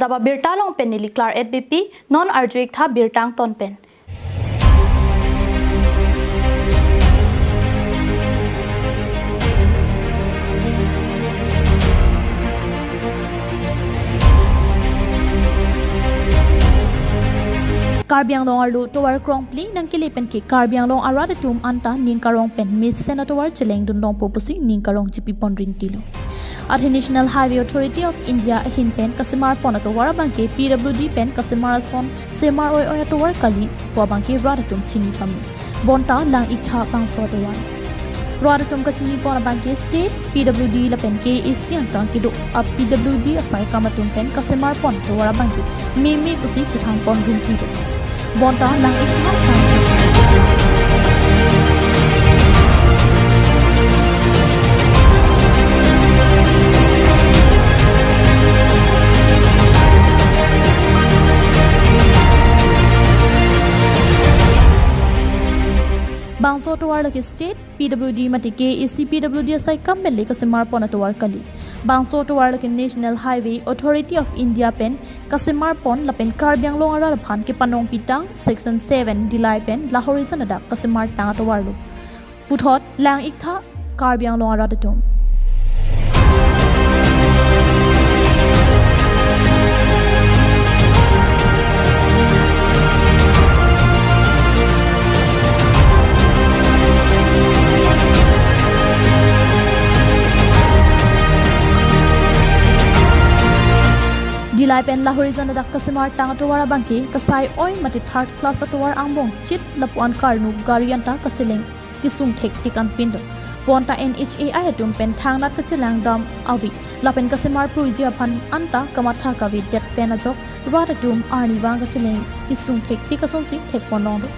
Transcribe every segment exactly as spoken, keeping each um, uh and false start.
Daba birta along pen neli Claret Beypi, non arju-ik tha birta angton pen. Karbi Anglong arlo tovar krongpli nangkele pen ke Karbi Anglong arat atum anta ning karong pen mesen atovar chelengdun longpo pusi ning karong chipipon rinti lo. Athe National Highway Authority of India ahin pen kasemar pon atovar abangke P W D pen kasemar ason semar oi-oi atovar kali pu abangke rat atum chini pame. Bonta lang-ik tha bangso atovar. Rat atum kachinipon abangke State P W D lapen K A A C angkang kedo a P W D asaikam atum pen kasemar pon atovar abangke meme pusi chethan pon rinti do. Bonta lang-ik tha bangso. Bangso atovar lake State P W D mate K A A C P W D asaikam pen le kasemar pon atovar kali. Bangso atovar lake National Highway Authority of India pen kasemar pon lapen Karbi Anglong arat aphan kepanong pitang Section seven Dillai pen Lahorijan adak kasemar tang atovar lo. Puthot lang-ik tha Karbi Anglong arat atum. Dillai pen Lahorijan adak kasemar tang atovar abangke kasai oi mate third class atovar angbong chit lapu-an karnu gari anta kacheleng kesung thektik anpin do. Bonta N H A I atum pen thangnat kachelang dam ave lapen kasemar pruiji aphan anta kamatha kavedet pen ajok rat atum arnivang kacheleng kesung thektik asonsi thekpon longlo.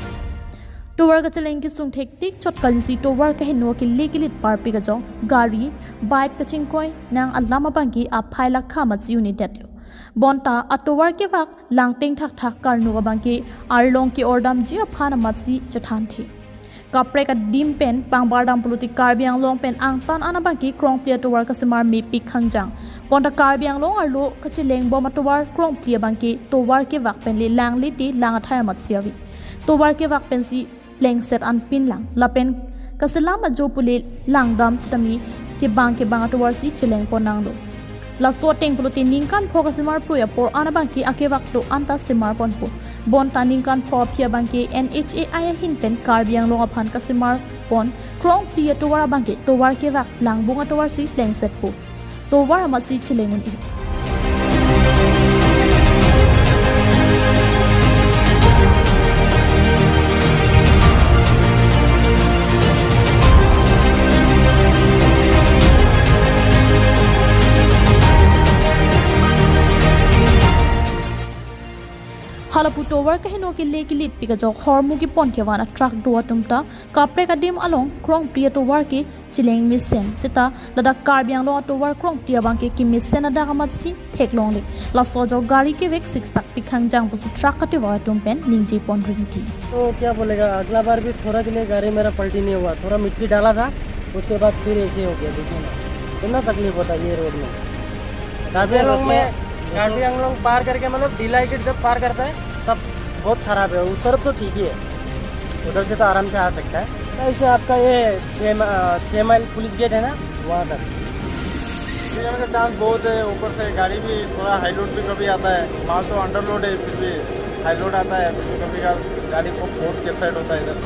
Tovar kacheleng kesung thektik chot kalisi tovar kaheno kele kelit parpik ajok gari, bike kachingkoi nang alam abangke aphai lakha amatsi un-edetlo. Bonta atovar kevak langteng thakthak karnu abangke arlong ke-ordamji aphan amatsi chethanthe. Kaprek adim pen pangbardam pulote Karbi Anglong pen angtan an abangke krongpli atovar kasemar mepik khangjang. Bonta Karbi Anglong arlo kacheleng bom atovar krongpli abangke tovar kevak pen le langle te lang athai amatsi ave. Tovar kevak pensi plengset anpin lang. Lapen kaselam ajo pule langdam sitame kebang kebang atovarsi chelengpon nanglo. Laso ateng pulote ningkan pho kasemar prui apor an abangke akevak do anta semar ponpo. Bonta ningkan pho aphi abangke N H A I ahin pen Karbi Anglong aphan kasemar pon krongpli atovar abangke tovar kevak langbung atovarsi plengsetpo. Tovar amatsi cheleng un-e. Halapu tovar kaheno kele kelitpik ajok hormu kepon kevan a truck do atum ta kaprek adim along krongpli atovar ke cheleng mesen seta ladak Karbi Anglong atovar krongpli abangke kemesen adak amatsi theklongle. Laso ajok gari kevek siksak pik khangjang pusi truck katovar atum pen ningjepon rinti. तो क्या बोलेगा, अगला बार भी थोड़ा के लिए गाड़ी मेरा पलटी नहीं हुआ, थोड़ा मिट्टी डाला था, उसके बाद फिर ऐसे हो गया। देखिए ना, कितना तकलीफ होता है ये रोड में। कार्बी आंगलोंग में, कार्बी आंगलोंग पार करके, मतलब, डीलाई गेट जब पार करता है, तब बहुत खराब है। उस तरफ तो ठीक ही है, उधर से तो आराम से आ सकता है। ऐसे आपका ये छः मा-, छः माइल पुलिस गेट है ना, वहाँ तक। एक्सीडेंट का चांस बहुत है, ऊपर से गाड़ी भी थोड़ा हाई लोड भी कभी आता है, माल तो अंडर लोड है, फिर भी हाई लोड आता है, तो कभी कभार गाड़ी को बहुत कैप्साइड होता है इधर।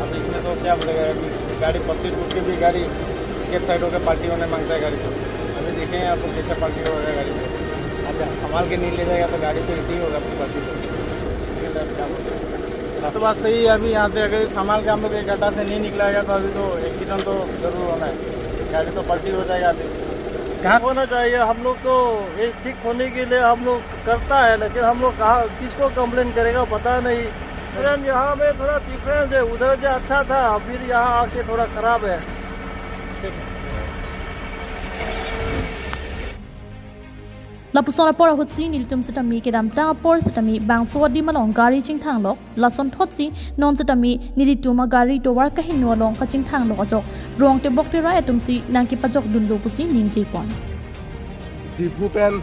अब इसमें तो क्या बोलेगा, अभी गाड़ी पत्ती टूट के भी गाड़ी कैप्साइड होकर पलटी होने मांगता है गाड़ी को। अभी देखें आपको कैसे पलटी होगा गाड़ी को। अच्छा, संभाल के नहीं ले जाएगा तो गाड़ी तो इसी होगा पलटी को। तो बात सही है, अभी यहाँ से अगर संभाल के हम लोग एक गड्ढा से नहीं निकला गया तो अभी तो एक्सीडेंट तो जरूर होना है, गाड़ी तो पलटी हो जाएगा अभी। कहाँ होना चाहिए, हम लोग तो ये ठीक होने के लिए हम लोग करता है, लेकिन हम लोग कहाँ, किसको कंप्लेन करेगा, पता नहीं। फ्रेंड, यहाँ में थोड़ा डिफरेंस है, उधर से अच्छा था, फिर यहाँ आके थोड़ा खराब है। Lapuson apor ahutsi nelitum sitame kedamtang apor sitame bangso adim along gari chingthanglok, lasonthotsi non sitame nelitum agari tovar kaheno along kachingthanglok ajok rong tebok terai atumsi nangkepajokdunlo pusi ningjepon. Diphu পেন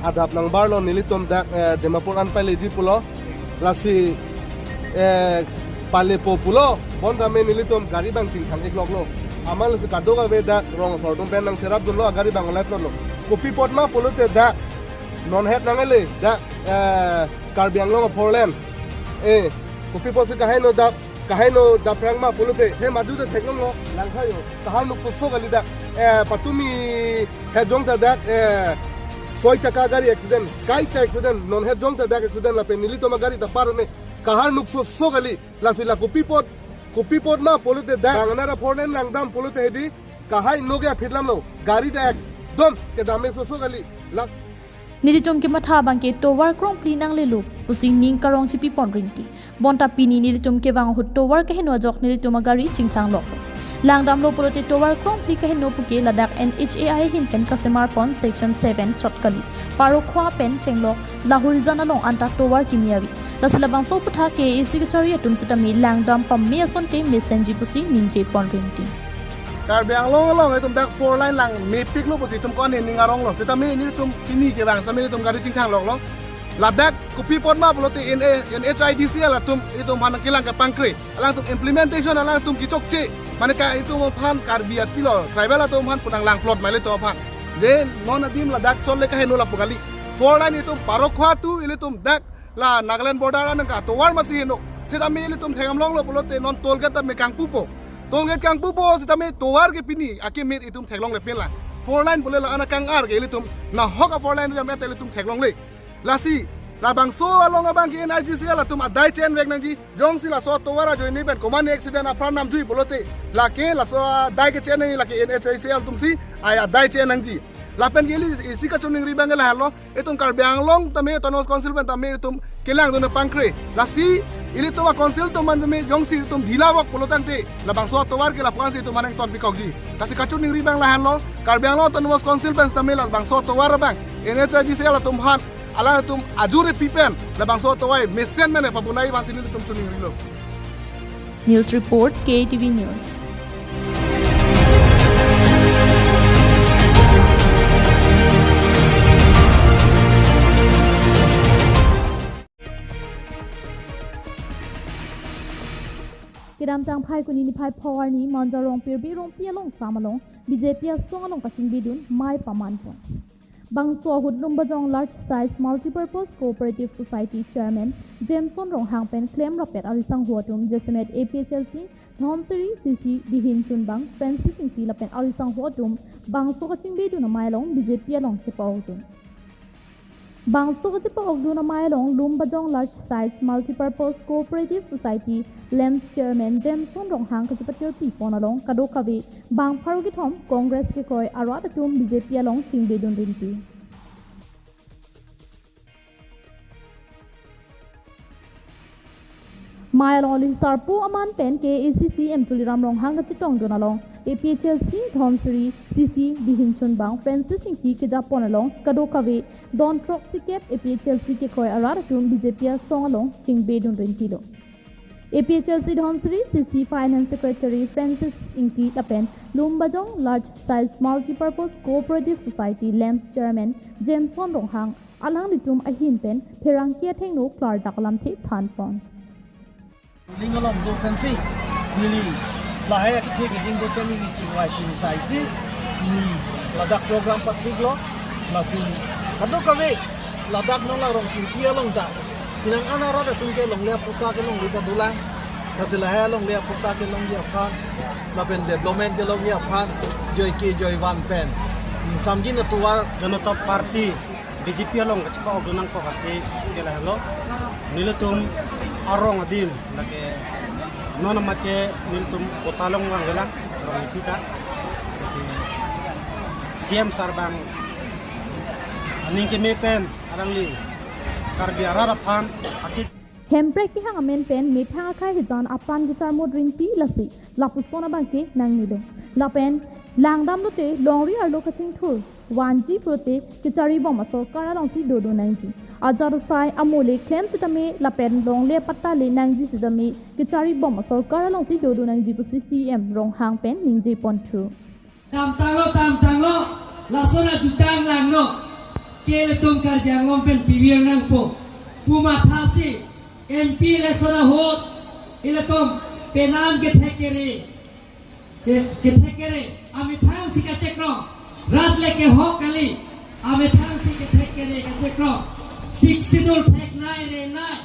Adap nangbarlo nelitum dak, eh, Dimapur an paleji pulo. Lasi, eh, palepo pulo. Bonta me nelitum gari abang chingthang-ikloklo. Amat lasi kadokave dak rong asor atum pen nangcherapdunlo, agari abang alai plotlo. Kopi apot ma pulote dak non het nang-ele dak, eh, Karbi Anglong a-four lane. Eh, kopi apotsi kahaino dak, kahaino daprang ma pulote, he madu ta theklonglo, langkhayo. Kahar nuksoso kali dak, eh, patumi het jong ta dak, eh, soi chakka gari accident, kaita accident, non het jong ta dak accident lapen nelitum agari ta par-un-e, kahar nuksoso kali, lasi la kopi apot, kopi apot ma pulote dak, another four lane langdam pulote hedi, kahaino ke aphi lamlo, gari ta ekdom kedam-e soso kali, la Nelitum kematha abangke tovar krongphli nanglelo pusi ning karong chipipon rinti. Bonta pini nelitum kevang ahut tovar kaheno ajok nelitum agari chingthanglok. Langdamlo pulote tovar krongphli kaheno puke ladak N H A I ahin pen kasemarpon section seven chot kali. Parokhowa pen chenglok Lahorijan along anta tovar kimi avi. Lasi labangso aputhak K A A C kachari atum sitame langdam pame asonte mesenji pusi ningjepon rinti. Karbi Anglong along itum dak four lane langmepiklo pusi itum ko-an ning aronglo. Sitame nelitum pini kevang sitame nelitum gari chingthangloklo. Ladak kopi apot ma pulote N A, N H I D C L atum itum aphan kelang kepangkre. Alangtum implementation alangtum kechokche. Mane ka itum aphan Karbi apilo, tribal atum aphan pu nanglang plot ma ilitum aphan. Je non adim ladak chot le kaheno lapu kali. Four lane itum Parokhowa to ilitum dak la Nagaland border anang ka tovar masi heno. Sitame ilitum thengam longlo pulote non toll gate tame kangpupo. Toll gate kangpupo sitame tovar ke pini akemit itum theklongle pinlang. Four lane pule la ana kang-ar ke ilitum nahok a four lane jam eta ilitum theklongle. Lasi labangso along abangke N H I D C L atum adai che-envek nangji. Jongsi laso tovar ajoine pen komat accident apran namjui pulote lake laso adai ke che-en nangji, lake N H I D C L atumsi ai adai che-en nangji. Lapen ke ili isi kachiningri abangke lahenlo. Itum Karbi Anglong tame Autonomous Council pen tame itum kelangdun pangkre. Lasi ilitum a-council atum aphan tame jongsi itum dhila vok pulo tangte labangso tovar ke lapu-ansi itum aphan nangtonpikokji. Lasi kachiningri abang lahenlo, Karbi Anglong Autonomous Council pen tame labangso tovar abang N H I D C L atum aphan alangtum ajuri pipen labangso tovar mesen mene pabunai abangsi nelitum chiningrilo. News report, K A T V News. Kedamtang Phaikuni niphai pho arni Manja Rongpirbi Rongpi along sam along B J P asong along kachingbidun mei pamanpon. Bangso ahut Lumbajong Large Size Multipurpose Cooperative Society Chairman Jameson Ronghang pen klemrapet arisangho atum jasemet A P H L C Dhansiri C C Dihin Chunbang, Francis Ingti lapen arisangho atum bangso kachingbidun amei along B J P along chepa-okdun. Bangso kachepa-okdun amei along Lumbajong Large Size Multipurpose Cooperative Society LAMS Chairman Jameson Ronghang kachepatirpipon along kadokave bang pharo kethom Congress kekoi arat atum B J P along chingbidun rinti. Mei along aling sarpo aman pen K A A C C M Tuliram Ronghang kachetongdun along A P H L C Dhansiri C C Dihin Chunbang Francis Ingti kejapon along kadokave don throksi kep A P H L C kekoi arat atum B J P asong along chingbidun rintilo. A P H L C Dhansiri C C Finance Secretary Francis Ingti lapen Lumbajong Large Size Multipurpose Cooperative Society LAMS Chairman Jameson Ronghang alanglitum ahin pen pherangke athengno klardak alamthe thanpon. Ling along do pensi neli lahai akethe keding do pen neli chingvai kin saisi neli ladak program pathiklo. Lasi kadokave ladak nang la Rongpirbi along ta pinang ana rat atum ke longle aputa ke longle ta dolang. Lasi lahai longle aputa ke longji aphan lapen development ke longji aphan joike joivan pen samjin atovar Janata Party B J P along kachepa-okdun nangkok ate ke lahenlo. Nelitum arong adim lake non amat ke nelitum kota along vangvelang rong sita. Si C M sir abang aning keme pen alangli Karbi arat aphan akit Hemprek kehang amen pen methang akhei hijan apran kecharmut rinti lasi lapuson abangke nangnelo. Lapen langdam lote longri arlo kachingthur vanji pulote kecharibom asorkar alongsi dodun nangji. Ajat asai amo le klem sitame lapen longle apatta le nangji sitame kecharibom asorkar alongsi dodun nangji pusi C M Ronghang pen ningjeponthu. Tamtanglo, tamtanglo, lason ajutang langno. Ke ilitum Karbi Anglong pen pivir nangpo pu mathasi M P election ahut ilitum penan kethek kere, ke, kethek kere amethang si kachekro, rat le kehok kali, amethang si kethek kere kachekro, Sixth Schedule theknei renei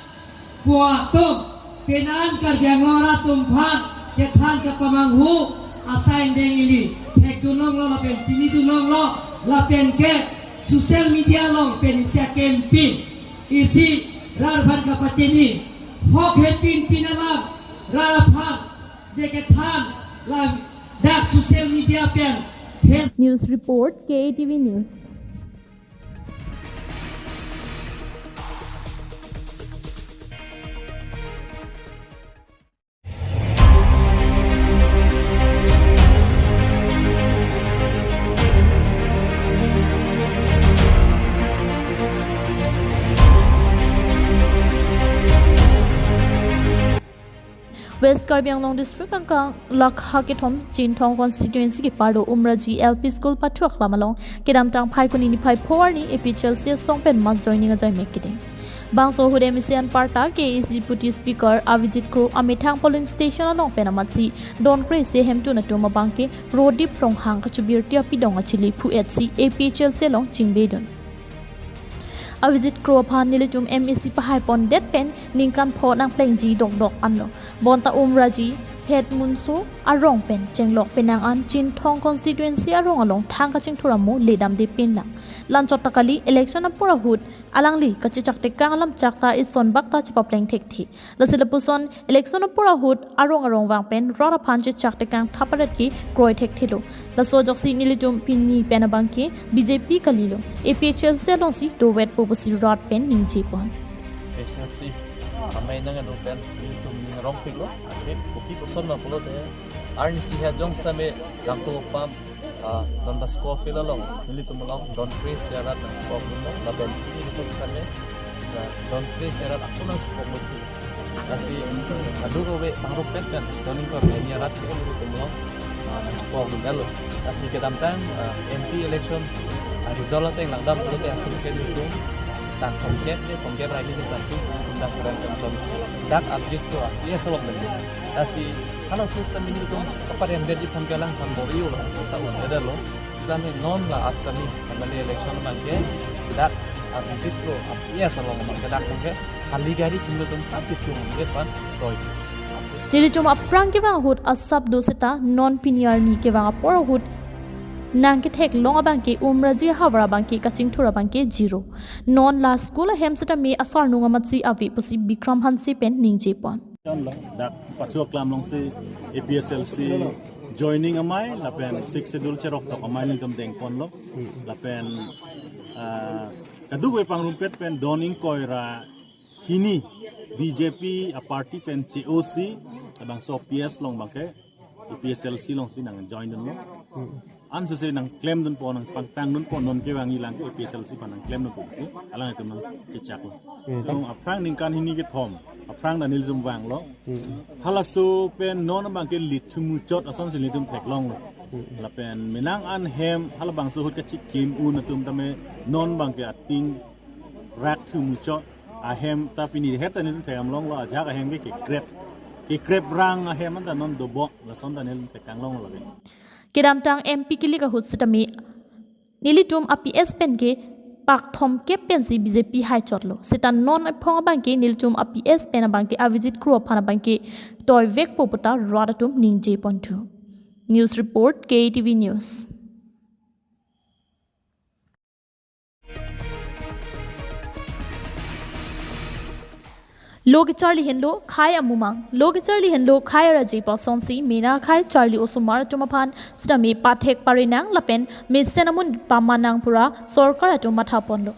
pu atum penan Karbi Anglong arat atum aphan kethan kepamanghu asai deng ili thekdun longlo lapen chinidun longlo lapen ke social media along pen isi a-campaign isi rat aphan kapachini hok hepin pin alam rat aphan je kethan ladak social media pen. News report, K A T V News. West Karbi Anglong District angkang lakha kethom Chinthong constituency keparlo Umraji L P School pathu aklam along kedamtang Phaikuni niphai pho arni A P H L C asong pen mass joining ajai mek kedeng. Bangso ahut M A C anparta K A A C Deputy Speaker Avijit Kro amethang polling station along pen amatsi don kre-isi ahemtun atum abangke Rodip Ronghang kachubirti apidong achili phu-etsi A P H L C along chingbedun. Avijit Kro aphan nelitum M A C pahai pondet pen ningkan pho nangplengji dokdok anlo. Bonta Umraji, Phetmunso arong pen chenglok penang an Chinthong constituency arong along thang kachingthur amo ledamde pinlang. La anchot ta kali, election apor ahut alangli kachechak tekang alam chak ta isonbak ta chepapleng thekthe. Lasi lapuson election apor ahut arong arong vang pen rat aphan chechak tekang thaparet kekroi thekthelo. Laso ajoksi nelitum pini pen abangke B J P kalilo. A P H L C alongsi dovetpo pusi rat pen ningjepon. A P H L C amei nangdo pen nelitum ning rongpiklo. Ante kopi koson ma pulote arnisi ha jong sitame Langtopam, ah, Don Bosco field along, nelitum along don kre-isi arat nangchepokdun lo, lapen pini nelitum sitame, ah, don kre-isi arat ako nangchepokdun. Lasi kadokave pangrumpet pen don ingkoi ra hini arat ke nelitum along, ah, nangchepokdun lo. Lasi kedamtang, ah, M P election, ah, result ateng langdam pulote asur ke nelitum dak thomkep ne, thomkep ra hini ke satu, nelitum dak kurang kena ton. Dak Avijit Kro, yes, along pen. Lasi halaso sitame nelitum kapareng detji aphan ke alangphan bor-i lo, seta un-edetlo. Sitame non la upcoming M L A election abangke dak Avijit Kro, yes, along abangke dak abangke khali gari si nelitum kapitungdet aphan doi. Nelitum aphrang kevang ahut asap do seta non pini arni kevang apor ahut nangketheklong abangke Umraji ahavar abangke kachingthur abangke zero. Non la school ahem sitame asarnung amatsi ave pusi Bikram Hanse pen ningjepon. Chonlo, dak pathu aklam alongsi A P H L C joining amei lapen Sixth Schedule cheroktok amei nelitum dengponlo. Lapen, ah, kadokave pangrumpet pen don ingkoi ra hini B J P a-party pen che-osi labangso P S along abangke A P H L C alongsi nangjoindunlo. Ansose nangklemdunpo, nangpangtangdunpo, non kevangji lang ke A P H L C aphan nangklemdunpo si alanglitum nangchechaklo. Hmm. Nong aphrang ningkan hini kethom aphrang ta nelitum vanglo. Hmm. Halaso pen non abangke lithumuchot asonsi nelitum theklonglo. Hmm. Lapen menang an hem halabangso ahut kachikim un atum tame non abangke ating rak thumuchot ahem ta pini het ta nelitum thekdam longlo, ajahak ahem ke kekrep, kekrep rang ahem anta non dobok, lason ta nelitum thekang longlo ke. Kedamtang M P kilik ahut sitame nelitum a-P S pen ke pak thomkep pensi B J P haichotlo. Seta non ephong abangke nelitum a-P S pen abangke Avijit Kro aphan abangke toivekpo puta rat atum ningjeponthu. News report, K A T V News. Lo kecharli henlo khei amumang. Lo kecharli henlo khei araje pasonsi mena khei charli osomar atum aphan sitame pathek parinang lapen mesen amun pamanang pura sorkar atum mathaponlo.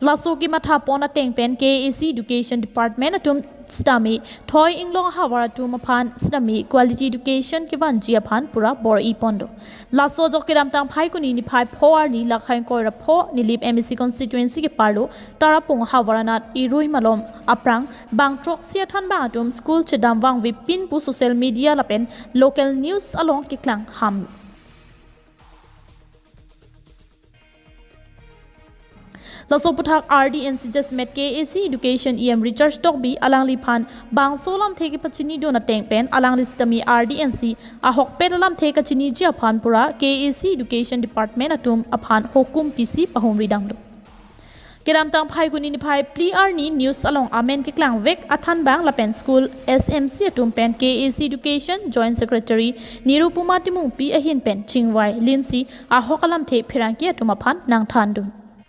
Laso kemathapon ateng pen K A A C Education Department atum sitame thoi inglong ahavar atum aphan sitame quality education kevanji aphan pura bor-iponlo. Laso ajok kedamtang Phaikuni niphai pho arni lakhai ingkoi ra pho Nilip M A C constituency keparlo Tarapung ahavar anat irui malom aphrang bang throksi athan bang atum school chedam vangvepin pu social media lapen local news along keklang ham. Laso aputhak R D N C jasemet K A C Education E M Richard Tokbi alangliphan bangso alamthe kepachini dun ateng pen alangli sitame R D N C ahokpet alamthe kachiniji aphan pura K A C Education Department atum aphan hukum pisi pahumri damlo. Kedamtang Phaikuni niphai phli arni news along amen keklangvek athanbang lapen school S M C atum pen K A C Education Joint Secretary Nirupama Timungpi ahin pen chingvai linsi ahok alamthe pherangke atum aphan nangthandun.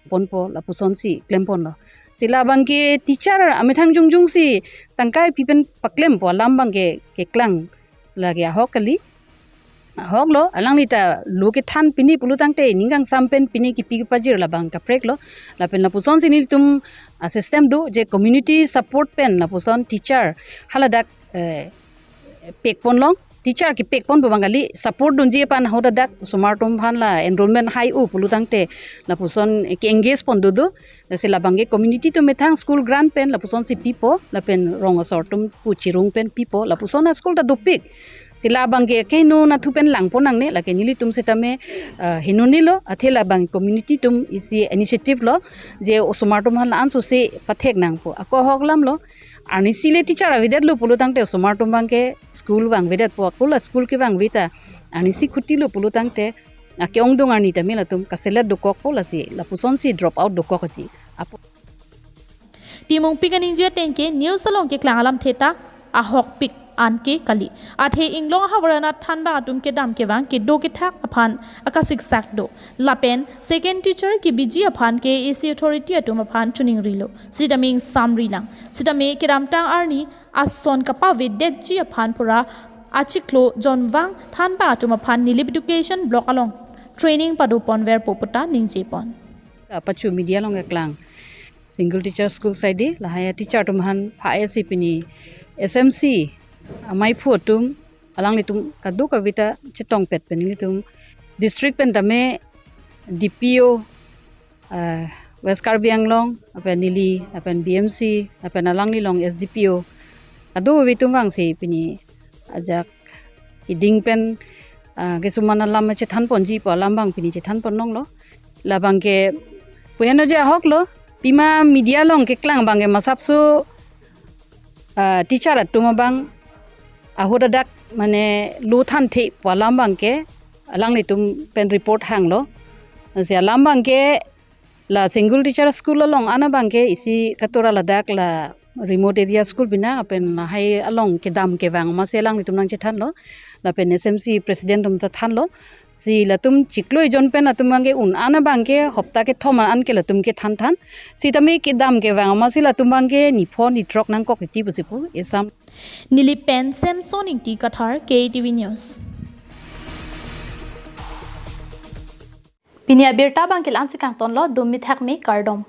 Ponpo lapusonsi klemponlo. Si labangke teacher amethang jongjongsi tangkai pi pen paklempo alam abangke keklang lake ahok kali. Ahoklo, alangli ta lo kethan pini pulo tangte ning kangsam pen pini kipi kepajir labang kapreklo. Lapen lapusonsi nelitum a system do je community support pen lapuson teacher haladak eh, pekponlong, teacher kepekponpo abang kali, support dunji aphan ahut adak osomar atum aphan la enrollment hai-o pulo tangte lapuson ke-engage pon dodo. Lasi labangke community atum methang school grant pen lapusonsi pipo, lapen rong asor atum pu chirung pen pipo, lapuson a school ta dopik. Si labangke keno nathu pen langpon nangne, lake nelitum sitame eh, henonelo, athe labang community atum isi initiative lo, je osomar atum aphan la-an sose pathek nangpo. Ako ahok alamlo, arnisi le teacher avedetlo pulo tangte osomar atum abangke school vangvedetpo, ako la school kevangve ta arnisi khutilo pulo tangte ake-ongdung arni tame latum kaselet dokokpo, lasi lapusonsi drop out dokok ati. Apo Timungpi kaningje ateng ke news along keklang alamthe ta ahokpik anke kali. Athe inglong ahavar anat thanbang atum kedam kevang kedo kethak aphan akasiksak do. Lapen second teacher kebiji aphan K A C authority atum aphan chuningrilo. Sitame ingsamrilang. Sitame kedamtang arni ason kapavedetji aphan pura achiklo jonvang thanbang atum aphan Nilip Education Block along training padoponverpo puta ningjepon. Apachu media along keklang. Single teacher school saide, lahai teacher atum aphan pha-esi pini S M C amaiphu atum alanglitum kadokave ta chetongpet pen nelitum district pen tame D P O, eh, West Karbi Anglong, lapen neli, lapen B M C, lapen alanglilong S D P O, kadokave atum vangsi pini ajak hiding pen ah, kesuman alam chethanponji pu alam abang pini chethanpon longlo. Labangke puheno je ahoklo, pima media along keklang abangke masapso ah, teacher atum abang ahut adak mane lo thanthe pu alam abangke alanglitum pen report hanglo. Si alam abangke la single teacher school along an abangke isi katura ladak la remote area school bina lapen lahai along kedam kevang amatsi alanglitum nangchethanlo, lapen S M C president atum ta thanlo. Si latum chiklo ejon pen latum abangke un an abangke hopta kethom an ke latum kethan than. Sitame kedam kevang amatsi latum abangke nipho nitrok nangkok iti pusi pu esam. Nilip pen Samson Ingti Kathar, K T V News. Pini abirta abangke la-ansi kangtonlo, dum mithak me kardom.